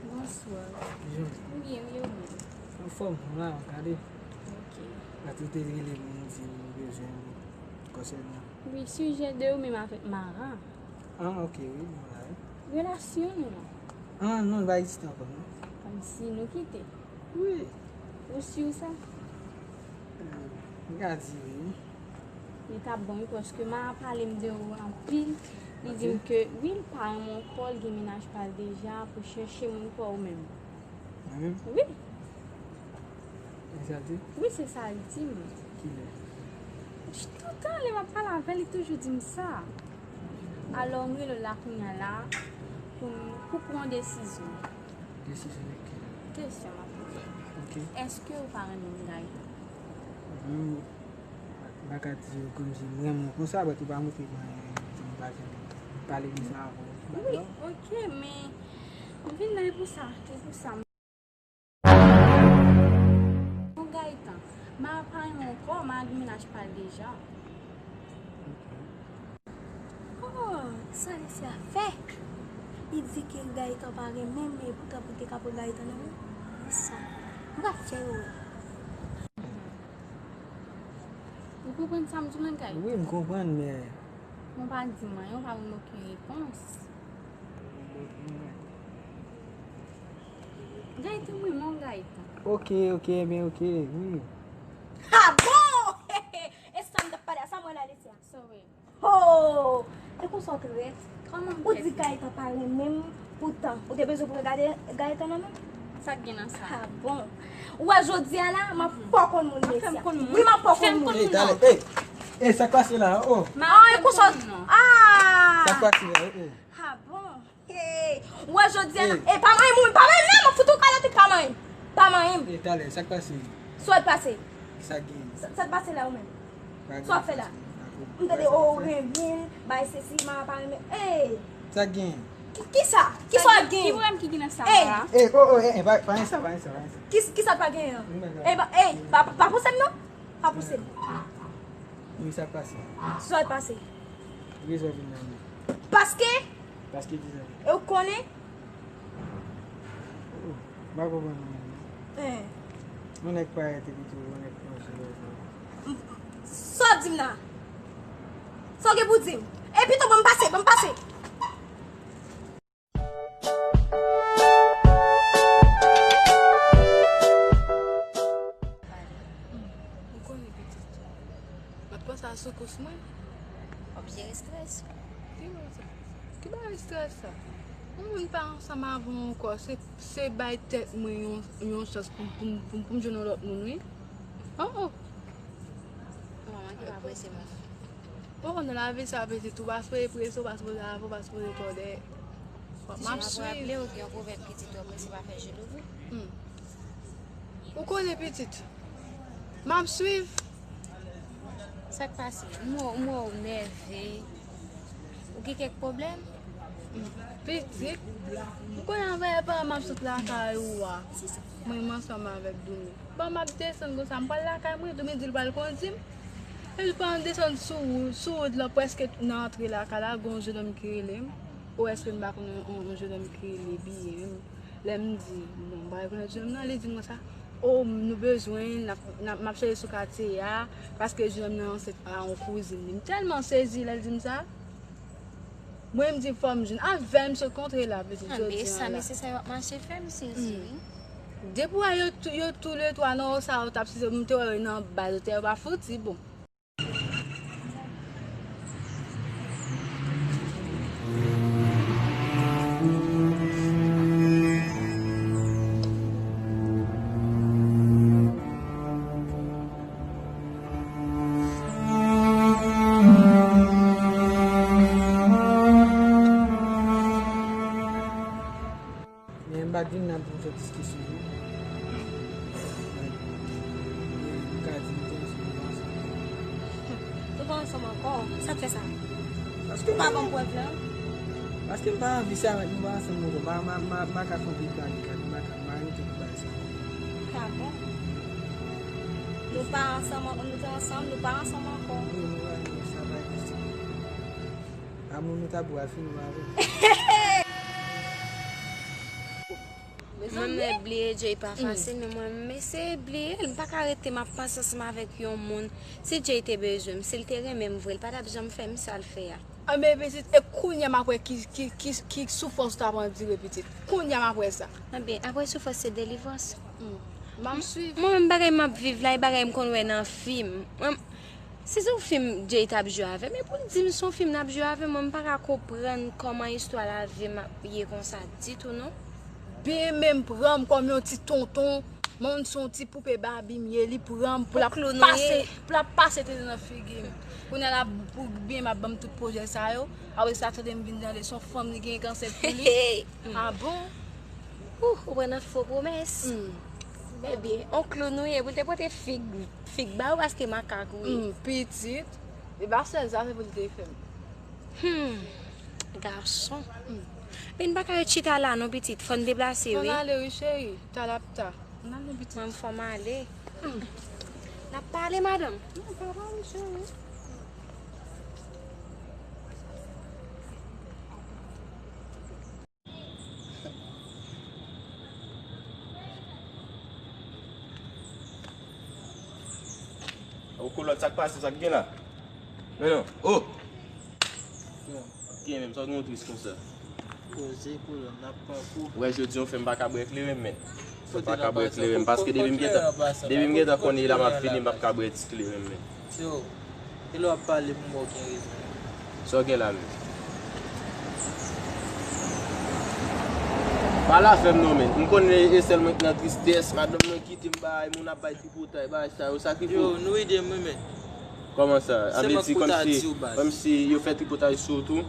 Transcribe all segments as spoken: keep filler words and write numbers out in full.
Bonswa. Bonjou. M byen, wi, ou menm? Anfòm, m la, gade. Ok. Paske ou te rele m, ou di m ou bezwen m konsènan. Wi, sijè de ou menm avèk Mara. Ah, ok, wi, m la, wi. Relasyon nou an. Ah, non, l pa egziste ankò, non. Kòmsi nou kite. Wi. Ou si sa? M ka di wi. Li t ap bon wi, paske Mara pale m de ou anpil. Li di m ke, wi, l pa renmen w ankò, l gen mennaj pa l deja, pou chèche moun pa w menm. Mwen menm? Wi. E sa l di? Wi, se sa l di m. Kilè? Toutan lè m ap pale avè l, li toujou di m sa. Alò, m rele w la kounye a la pou, pou pran yon desizyon. Desizyon de ki? Kesyon m ap poze. Ok. Èske ou pa renmen m, Gaëtan? Mwen, m pa ka di w kòmsi m renmen w konsa, but ou pa montre mwen, m pa janm pale de sa avè w. Wi, ok, men m vin la e pou sa, e pou sa. Bon, Gaëtan, Mara pa renmen w ankò, Mara gen mennaj pa l deja. Oh, sa mesye a fè? Li di ke Gaëtan pa renmen m, men poutan pou l te ka pran Gaëtan nan men m. Sa. M pral fè yo wè. Ou konprann sa m di w lan, Gaëtan? Wi, m konprann, men. Bon, pa di m anyen, ou pa ban m okenn repons. Gaëtan, mwen, mon Gaëtan. Ok, ok, ebyen ok, wi. Ha bon! E sa m t ap pale a, sa m wè la, Alicia. Sorry. Oh! E konsa w trèt. Ou di Gaëtan pa renmen m, poutan ou te bezwen pou gade Gaëtan nan men m? Sa k gen nan sa? Ha bon. Ou wè jodi a la, m ap fè w konn moun mesye a. Wi, m ap fè w konn moun. Ey, talè, ey. Ey, sa k pase la? Oh. Ah, e konsa. Ah! Sa k pase la? Oh, oh. Ha bon. Hey, ou wè jodi a la, ey, pa manyen m, wi, pa manyen m, non, m ap fout ou kalòt, wi, pa manyen m. Pa manyen m. Ey, talè, sa k pase? Sa w pase? Sa k gen? Sa, sa k pase la, ou menm? Sa w ap fè la? M tande, oh, ou renmen l, bay sesi, Mara pa renmen. Ey! Sa k gen? Ki, ki sa? Ki sa w gen? Ki pwoblèm ki gen nan sa, Mara? Ey, oh, oh, eh, eh, pa, pa gen sa, pa gen sa, pa gen sa. Ki, ki sa l pa gen an? Ey, pa, ey, pa, pa, pa pouse m, non. Pa pouse m. Wi, sa k pase? Sa w pase? Rezon vin nan men. Paske? Paske kisa? E ou konnen? Oh, oh, m pa konprann ou menm, non. Eh. Yon nèg parèt epi tou, yon nèg panse lòt bò. Sa w di m la? Sa w gen pou di m? Epi tou, ban m pase, ban m pase. Ou konnen pitit. M ap panse a soukous mwen. W ap jere estrès. Ki bagay sa? Ki bagay estrès sa? Yon moun pa ansanm avè w ankò, se, se bay tèt mwen yon, yon chans pou, pou, pou, pou m jwenn yon lòt moun, wi. Oh, oh. Manman ki pa prese moun. Oh, nan lavi sa, pitit, ou pa sipoze prese, ou pa sipoze avè, ou pa sipoze tòde. W ap, m ap swiv. Ou gen yon pwovèb ki di, twò prese pa fè je louvri. Hmm. Ou konnen, pitit. M ap swiv. Sa k pase? M wè, m wè w nève. Ou gen kèk pwoblèm? Pitit, m konnen anba paran m ap sot lakay ou a. Mwen, m ansanm avèk Doumi. Bon, m ap desann konsa, m pral lakay mwen, Doumi di l pral kondi m. Epi pandan m desann sou wout, sou wout lan, prèske nan antre lakay la, gen yon jennonm ki rele m. Ou èske m pa konnen yon, yon jennonm ki rele byen? Lè m di, bon, m pa rekonèt jennonm nan, li di m konsa, o, nou bezwen, n ap, n ap, m ap chèche sou katye a, paske jennonm nan ansent a yon kouzin li. M tèlman sezi lè l di m sa. Mwen, m di fò m jwenn avè l, m sot kontre la, pitit, jodi a la. Anben, sa, mesye sa yo ap mache fè m sezi, wi. Depi w wè yo tou, yo toulètwa nan wo sa yo t ap sezi, m te wè yo nan baz, yo te wè yo pa fouti, bon. Men m pa t vin la pou fè diskisyon, non. M ka di m te ansanm, nou pa ansanm ankò. Nou pa ansanm ankò? Sa k fè sa? Paske m pa ban m prèv la. Paske m pa anvi sa, nou pa ansanm ankò. M pa, m pa, m pa, m pa ka fè anpil pale, m pa ka, m pa renmen tout bagay sa. Ah bon? Nou pa ansanm ankò, nou te ansanm, nou pa ansanm ankò. Wi, nou pa, nou, sa pa egziste. Amou nou ta pou al fini avè l. Mwen menm bliye Jay pa fasil, men mwen menm eseye bliye l. M pa ka rete m ap panse ansanm avèk yon moun. Si Jay te bezwen m, si l te renmen m vre, l pa t ap janm fè m sa l fè a. Anben pitit, e kounye a m ap wè ki, ki, ki, ki soufrans ou t ap andire pitit. Kounye a m ap wè sa. Anben, apre soufrans se delivrans. M ap swiv. Mwen menm bagay m ap viv la, e bagay m konn wè nan fim. Mwen, si se yon fim Jay t ap jwe avè m, e pou l di m se yon fim l ap jwe avè m, mwen m pa ka konprann kòman istwa lavi m ap ye konsa ditou non. Byen menm pran m kòm yon ti tonton, mwen menm se yon ti poupe Barbie m ye, li pran m pou l ap pase, pou l ap pase tete nan figi m. Kounye a la pou byen m ap ban m tout pwojè sa yo, apre sa tande m vin tande se yon fanm li gen kansè pou li. Ah bon? Ou pran nan fo pwomès. Ebyen, on klou nou ye, pou l te pote fig, fig ba ou paske makak ou ye. Pitit, e pa sèl sa se pou l te fè m. Hmm, gason. Men n pa ka ret chita la non pitit, fò n deplase wi. Ann ale wi cheri, ta l ap ta. Ann ale non pitit. Mwen fò m ale. N ap pale madanm. Non, pa pale cheri. O kolòt, sa k pase, sa k gen la? Men non. O! Gen menm, sa w gen w tris konsa? Koze kolòt, n ap pran kou. Wè, jodi yon fè m pa ka bwè kleren, men. Fè m pa ka bwè kleren, paske depi m gentan, depi m gentan konnen la m ap fini, m p ap ka bwè ti kleren, men. Yo, e lè w ap pale pou m wè w gen rezon. Sa w gen la menm? Pale avè m non, men. M konnen e sèl mwen k nan tristès, madanm mwen kite m bay, moun ap bay tripotay, bay sa yo, sa ki fou. Yo, nou ede m wi, men. Kòman sa? A vle di kòmsi, kòmsi yo fè tripotay sou ou tou?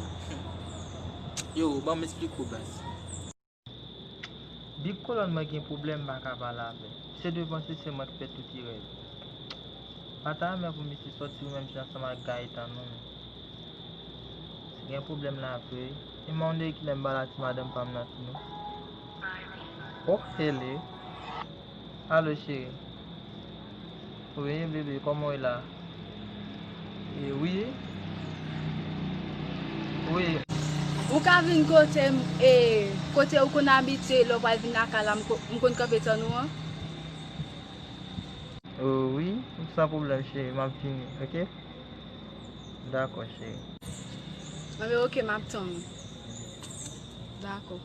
Yo, ban m esplike w, baz. Big Kolòn mwen gen pwoblèm, m pa ka pale avè l. Se devan se sè mwen k fè tout erè yo. Pa ta renmen pou misye sòti ou menm jan ansanm ak Gaëtan non, men. Si gen pwoblèm la vre, e m wonde kilè m ba la ti madanm pa m nan tou non. Oh, hele. Alo, cheri. Wi, bebe, kòman w ye la? E, wi. Wi. Ou ka vin kote m, e, kote ou konn abite, lè w pral vin lakay la, m ko-, m konn kanpe tann ou an? O, wi, san pwoblèm, cheri, m ap vini, oke? Dakò, cheri. Anben, oke, m ap tann ou. Dakò.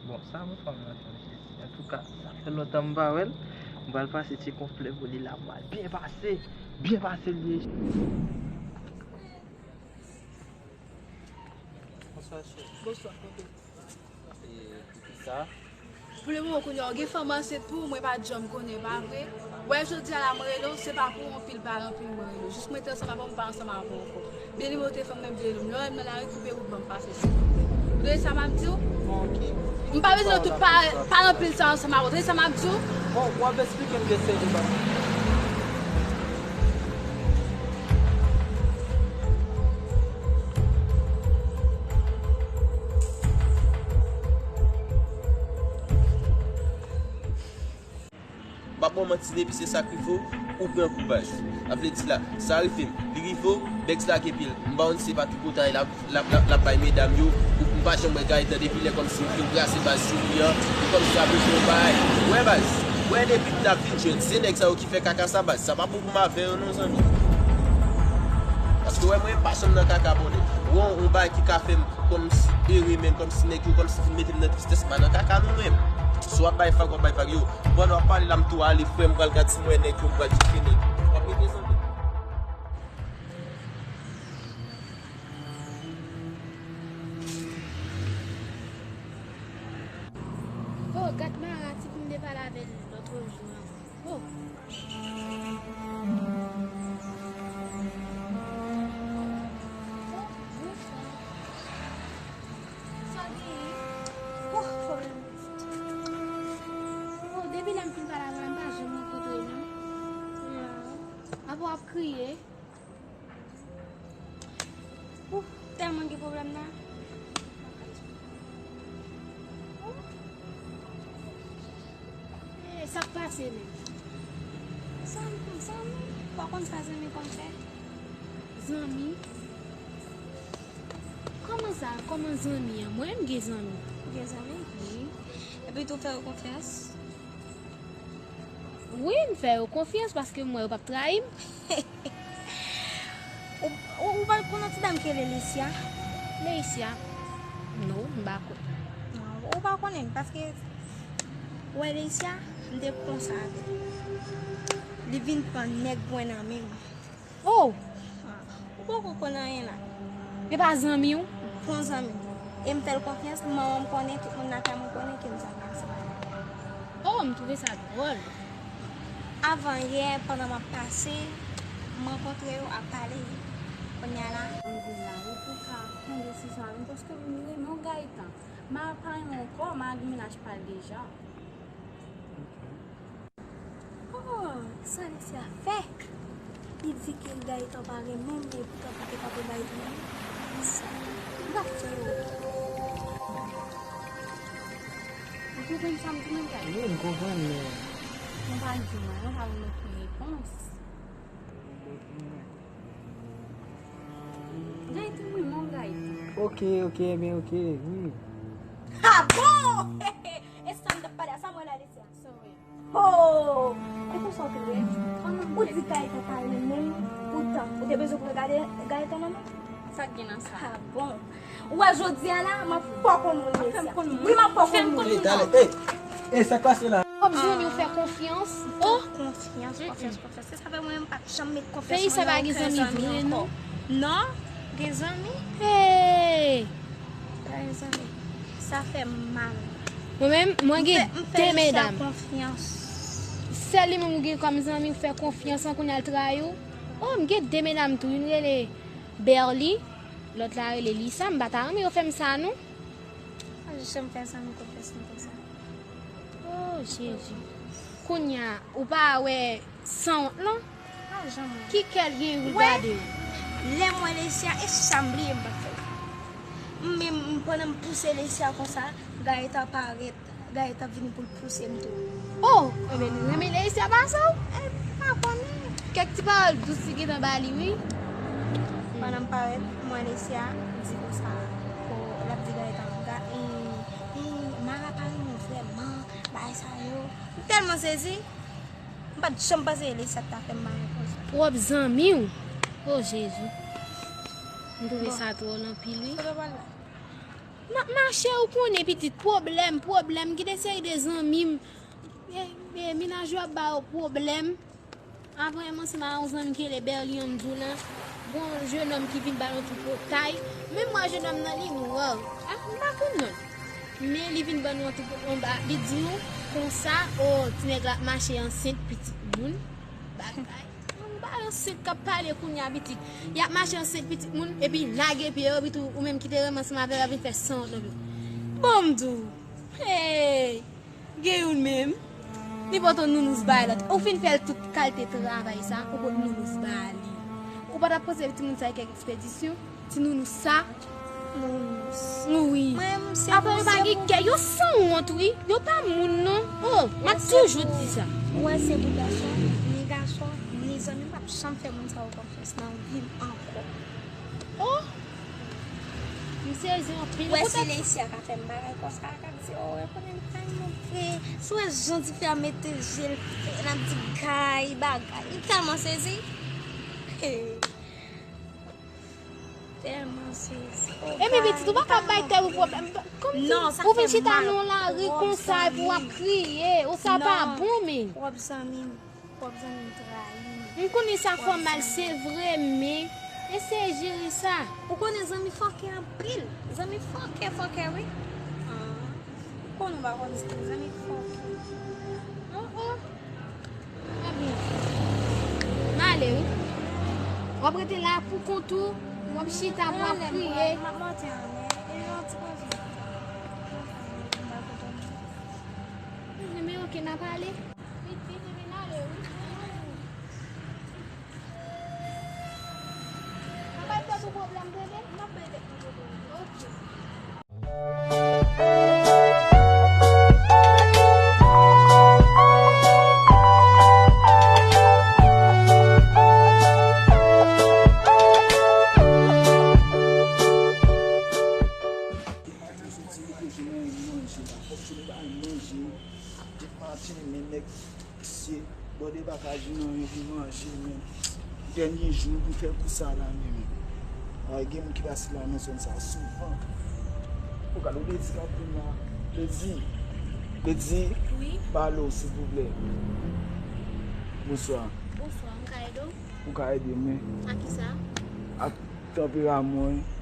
Bon, sa bon fanm nan fè m sezi. Antouka, sa fè lontan m pa wè l. M pral pase ti konflè pou li la, m pral byen pase. Byen pase l ye. Bonswa, cheri. Bonswa, tonton. E, poukisa? Pou le moman, kounye a, w gen fanm ansent pou ou, mwen pa t janm konnen, pa vre? Wè, jodi a la, mwen rele w, se pa pou anpil pale anpil mwen rele w. Jis mwen te ansanm avè w, m pa ansanm avè w ankò. Men nimewo telefòn mwen, m te rele w. Lè w wè m nan lari, koupe wout ban m pase, silvouplè. Ou tande sa m ap di w? Bon, oke. M pa bezwen tout pa, pale anpil sa ansanm avè w. Ou tande sa m ap di w? Bon, w ap esplike m de seri de bagay. M p ap ba w manti, depi se sa k rive w, ou pran kou baz. Sa vle di la, sa rive m, li rive w, bèk sa lage pye l. M pa konn si se pa tripotay l ap, l ap, l ap, l ap bay medam yo, ou m pa janm wè Gaëtan depi lè kòmsi m fin brase baz sou li an, ou kòmsi ap bezwen yon bagay. Wè baz, wè depi m t ap vin jèn, se nèg sa yo ki fè kaka sa baz, sa pa bon pou m avè yo non zanmi. Paske wè mwen m pa janm nan kaka bonè. Wè yon, yon bagay ki ka fè m kòmsi ere menm, kòmsi nèg yo, kòmsi fin mete m nan tristès, m pa nan kaka non menm. Si w ap bay vag, w ap bay vag yo. Pandan w ap pale la, m tou ale, frè m, m pral gad si m wè nèg yo, m pral tcheke nèg yo. W ap rete zanmi. Oh, gad Mara, ti pou m te pale avè l lòt jou an. Oh. Oh, bonswa. Sa w genyen? Oh, pwoblèm. Oh, depi lè m fin pale avè w la, m pa janm rankontre w non. Apa w ap kriye? Ouh, tèlman gen pwoblèm la. Eh, sa k pase menm? Zanmi, zanmi, pa konn sa zanmi konn fè. Zanmi? Kòman Sa, kòman zanmi an? Mwen, m gen zanmi. Ou gen zanmi? Wi. Epi tou fè yo konfyans? Wi, m fè yo konfyans paske m wè yo p ap trayi m. Ou, ou, ou pa konn yon ti dam ki rele Leisha? Leisha? Non, m pa konn. Non, ou pa konnen l, paske ou wè Leisha, m te konsa avè l. Li vin pran nèg mwen nan men m. Oh! Ah, ou poko konn anyen la. E pa zanmi w? Bon zanmi m. E m fè l konfyans, manman m konnen, tout moun lakay mwen konnen ke m zanmi ansanm avè l. Oh, m twouve sa dwòl. Avan yè, pandan m ap pase, m rankontre yo ap pale. Kounye a la, m vin la, wi, pou ka pran desizyon avè m, paske m renmen w Gaëtan. M a pa renmen w ankò, m a gen mennaj pa l deja. Oh, sa Leisha fè? Li di ke Gaëtan pa renmen m, epoutan pou te ka pran Gaëtan nan men. Sa, m pa fè w. Ou konprann sa m di menm, Gaëtan? Wi, m konprann, men. Mwen pa di mwen, mwen pa renmen pran repons. Gaëtan, mwen, mwen, Gaëtan. Ok, ok, ebyen, ok, wi. Ah bon? E sa m t ap pale a, sa mwen la, Leisha. Sa w ye? Oh! E konsa w te ye? Ou di Gaëtan pa renmen m, poutan ou te bezwen pran Gaëtan nan men m? Sa k gen nan sa? Ah bon? Ou wè jodi a la, m ap fè w konn moun, Leisha. Wi, m ap fè w konn moun. Ey, talè, ey, ey, sa k pase la? Kòm zanmi w fè konfyans. Oh! Konfyans, konfyans, konfyans. Se sa fè mwen menm m pa janm met konfyans mwen nan okenn zanmi ankò. Non, gen zanmi. Hey! Pa gen zanmi. Sa fè m mal. Mwen menm, mwen gen de medam. Sèl li menm ou gen kòm zanmi, ou fè konfyans an, kounye a l trayi w. Oh, m gen de medam tou, youn rele Berly, lòt la rele Lisa, m pa ta renmen yo fè m sa non. Mwen janm fè zanmi konfyans nan konsa. Oh, Jezi. Kounye a, ou pa wè sanwont lan? Pa janm wè. Ki kè l gen pou gade? Lè m wè Lesia, e sa m bliye m pa t fè. M menm, m, pandan m pouse Lesia konsa, Gaëtan parèt. Gaëtan vini pou l pouse m tou. Oh, ebyen, li renmen Lesia pase w? E, m pa konnen. Kèk ti pawòl dous li gentan ba li, wi. Pandan m parèt, m wè Lesia di konsa, ko, l ap di Gaëtan, Ga-, e, e, Mara pa renmen w vrèman, bagay sa yo. M tèlman sezi. M pa t janm panse Lesia t ta fè m bagay konsa. Pwòp zanmi w? O Jezi. M twouve sa twò anpil, wi. Kote w pral la? M ap mache, ou konnen, pitit, pwoblèm, pwoblèm. Gen de seri de zanmi m, e, e, mennaj yo ap ba yo pwoblèm. Avan yè m ansanm a yon zanmi ki rele Berly, an m di w la. Gon jenòm ki vin ba l yon ti potay. Menm mwen jenòm nan li nwa. Ah, m pa konn non. Men li vin ban nou yon ti potay anba. Li di nou konsa, o, ti nèg la ap mache ansent pitit moun. Bagay. Yon bagay ansent k ap pale kounye a pitit. Y ap mache ansent pitit moun, epi lage pye yo, epi tou, ou menm ki te renmen ansanm avè l, ap vin fè sanwont nan pye. Bon, m di w. Hey! Gen youn menm, li pote yon nounous bay lòt. Ou fin fè l tout kalite travay sa, ou pote nounous ba li. Ou pa t ap panse timoun sa gen kèk ekspedisyon? Ti nounous sa? Nounous. Wi. Mwen, se... Apa yo pa gen kè, yo sanwont, wi. Yo pa moun, non. Oh, m ap toujou di sa. Ou wè, se pou gason, ni gason, ni zanmi, m ap janm fè moun sa yo konfyans nan vi m ankò. Oh! M sezi anpil. Wè si Lesia ka fè m bagay konsa, k ap di, o, e konnen li pa renmen vre. Si w wè jan tifi a mete je l, l ap di gay, bagay. M tèlman sezi. Tèlman sezi. O, gay, pitit, ou pa ka bay tèt ou pwoblèm. Kòmsi ou vin chita nan lari konsa epi w ap kriye. Ou sa pa bon, men. Pwòp zanmi m. Pwòp zanmi m trayi m. M konnen sa fè w mal, se vre, men eseye jere sa. Ou konnen zanmi fòkè anpil. Zanmi fòkè, fòkè, wi. Ah, ou konnen w pa konn zanmi fòkè. Oh, oh. Ebyen, m ale, wi. W ap rete la pou kont ou, w ap chita, w ap kriye. M ap monte an, men e yon ti koze. Ebyen, men oke, n a pale. Pitit, vin ale, wi. N ap bay tèt ou pwoblèm, tande? N ap bay tèt mwen pwoblèm. Oke. Fòk se nou bay manje. Depi maten, men nèg visye. Bòde pa ka jwenn anyen pou manje, men. Dènye jou, pou fè kou sa la, men, men. Ay, gen moun ki pase la nan zòn sa souvan. Ou gade, Ledi k ap vin la. Ledi. Ledi. Wi. Balo, silvouplè. Bonswa. Bonswa, m ka ede w? Ou ka ede m, wi. A ki sa? Ak tanperaman, wi.